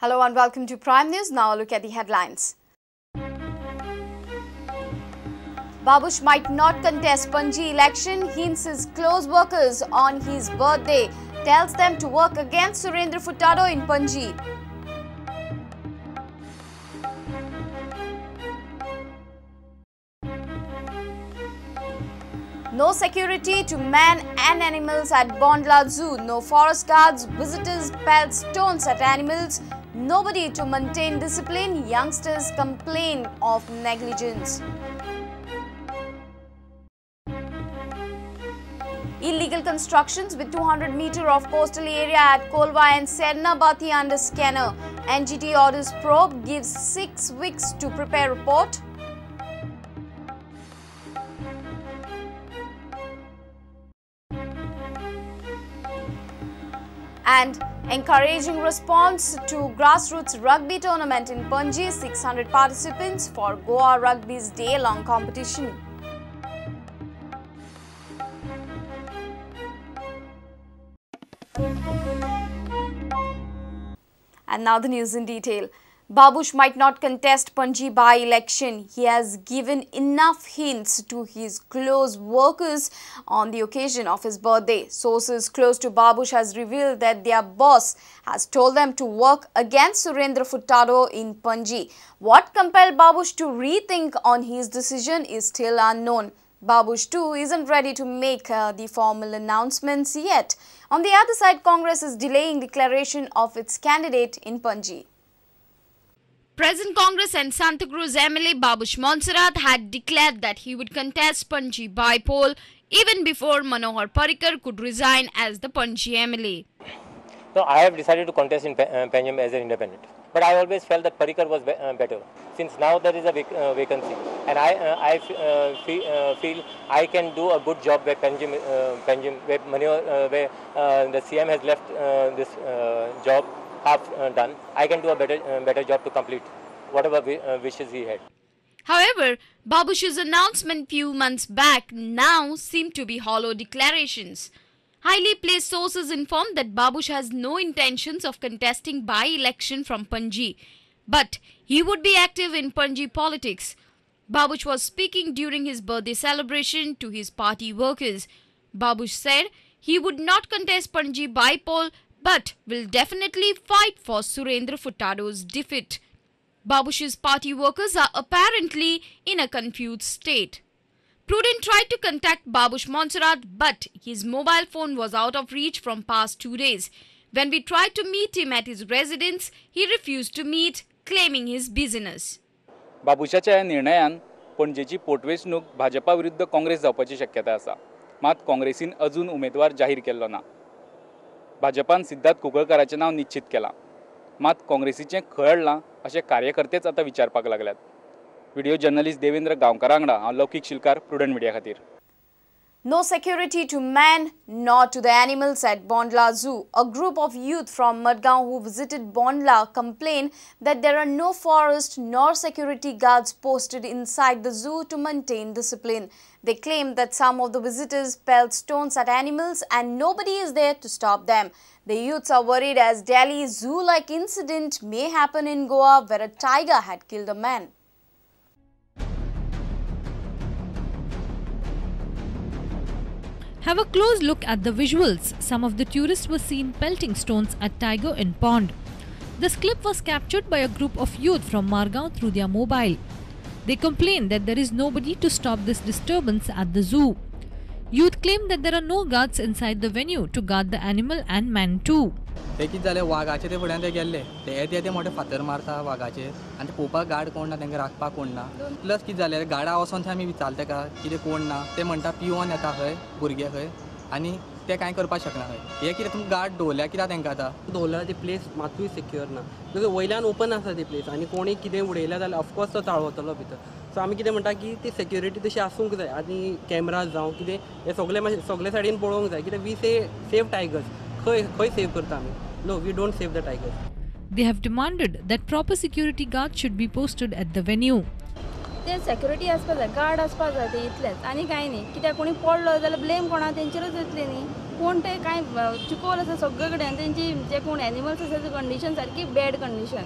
Hello and welcome to Prime News. Now a look at the headlines. Babush might not contest Panaji election, hints his close workers on his birthday, tells them to work against Surendra Furtado in Panaji. No security to man and animals at Bondla Zoo. No forest guards, visitors pelt stones at animals. Nobody to maintain discipline. Youngsters complain of negligence. Illegal constructions with 200 meter of coastal area at Kolva and Sernabathi under scanner. NGT orders probe, gives 6 weeks to prepare report. And encouraging response to grassroots rugby tournament in Panaji, 600 participants for Goa Rugby's day-long competition. And now the news in detail. Babush might not contest Panaji by-election. He has given enough hints to his close workers on the occasion of his birthday. Sources close to Babush has revealed that their boss has told them to work against Surendra Furtado in Panaji. What compelled Babush to rethink on his decision is still unknown. Babush too isn't ready to make the formal announcements yet. On the other side, Congress is delaying declaration of its candidate in Panaji. Present Congress and Santacruz MLA Babush Monserrate had declared that he would contest Panaji by-poll even before Manohar Parrikar could resign as the Panaji MLA. No, I have decided to contest in Panjim as an independent. But I always felt that Parrikar was better. Since now there is a vacancy, and I feel I can do a good job where Panjim, where Manohar, where the CM has left this job half done. I can do a better job to complete whatever wishes he had. However, Babush's announcement few months back now seem to be hollow declarations. Highly placed sources informed that Babush has no intentions of contesting by-election from Panaji, but he would be active in Panaji politics. Babush was speaking during his birthday celebration to his party workers. Babush said he would not contest Panaji by-poll but will definitely fight for Surendra Furtado's defeat. Babush's party workers are apparently in a confused state. Prudent tried to contact Babush Monserrate, but his mobile phone was out of reach from past 2 days. When we tried to meet him at his residence, he refused to meet, claiming his busyness. बाबुशाच्या ह्या निर्णयान पणजेची पोटवेंचणूक भाजपा विरुद्ध काँग्रेस जावपाची शक्यता आसा. मात काँग्रेसीन अजून उमेदवार जाहीर केल्लो ना. भाजपान सिद्धार्थ कुंकळकाराचें नांव निश्चित केलां. मात काँग्रेसीचें खळडलां अशें कार्यकर्तेच आतां विचारपाक लागल्यात. व्हिडिओ जर्नलिस्ट देवेंद्र गांवकारा वांगडा हांव लौकीक शिलकार, प्रुडंट मिडिया खातीर. No security to man nor to the animals at Bondla Zoo. A group of youth from Madgaon who visited Bondla complained that there are no forest nor security guards posted inside the zoo to maintain discipline. They claim that some of the visitors pelt stones at animals and nobody is there to stop them. The youths are worried as Delhi zoo-like incident may happen in Goa where a tiger had killed a man. Have a close look at the visuals. Some of the tourists were seen pelting stones at tiger in pond. This clip was captured by a group of youth from Margao through their mobile. They complain that there is nobody to stop this disturbance at the zoo. Youth claim that there are no guards inside the venue to guard the animal and man too. ते कितें जालें वागाचे ते फुड्यान ते गेल्ले ते येते ते मोठे फातर मारता वागाचेर आनी ते पळोवपाक गार्ड कोण ना, तांकां राखपाक कोण ना. प्लस कितें जालें गार्डा वचोन थंय आमी विचारले ताका कितें कोण ना, ते म्हणटा पिवन येता खंय भुरगे खंय आनी ते कांय करपाक शकना खंय. हें कितें तुमकां गार्ड दवरल्या कित्याक तांकां आतां दवरल्या ती प्लेस मातूय सिक्योर ना, because वयल्यान ओपन आसा ती प्लेस आनी कोणी कितें उडयलें जाल्यार ऑफकोर्स तो चाळवतलो भितर. सो आमी कितें म्हणटा की ती सेक्युरिटी तशी आसूंक जाय आनी कॅमरा जावं कितें हें सगळें मातशें सगळे सायडीन पळोवंक जाय. कित्याक we से सेव टायगर्स, खंय खंय सेव करता आमी? No, we don't save the tigers. They have demanded that proper security guards should be posted at the venue. ते सेक्युरिटी आसपा जाय, गार्ड आसपा जाय, ते इतलेंच आनी कांय न्ही. कित्याक कोणी पडलो जाल्यार ब्लेम कोणा तेंचेरूच येतले न्ही. कोण ते कांय चिकोल आसा सगळे कडेन आनी तेंची जे कोण एनिमल्स आसा ते कंडिशन सारकी bad condition.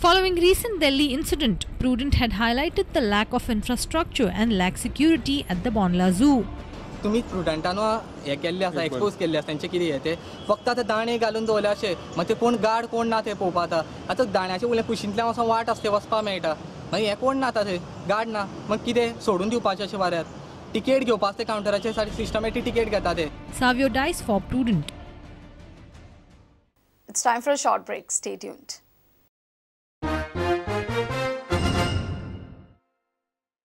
Following recent Delhi incident, Prudent had highlighted the lack of infrastructure and lack security at the Bondla Zoo. तुमी प्रुडंटान हें केल्लें आसा, एक्सपोज केल्लें आसा तेंचें कितें हें तें फक्त आतां दाणे घालून दवरले अशें, मागीर ते कोण गार्ड कोण ना ते पळोवपा. आतां आतां दाण्याचे वयल्या कुशींतल्यान वचोन वाट आसा, ते वचपा मेळटा, मागीर हें कोण ना आतां थंय गार्ड ना, मागीर कितें सोडून दिवपाचें अशें वाऱ्यार. टिकेट घेवपा आसता कावंटराचेर, सारकी सिस्टमॅटीक टिकेट घेता ते. Savio Dice for Prudent. It's time for a short break. Stay tuned.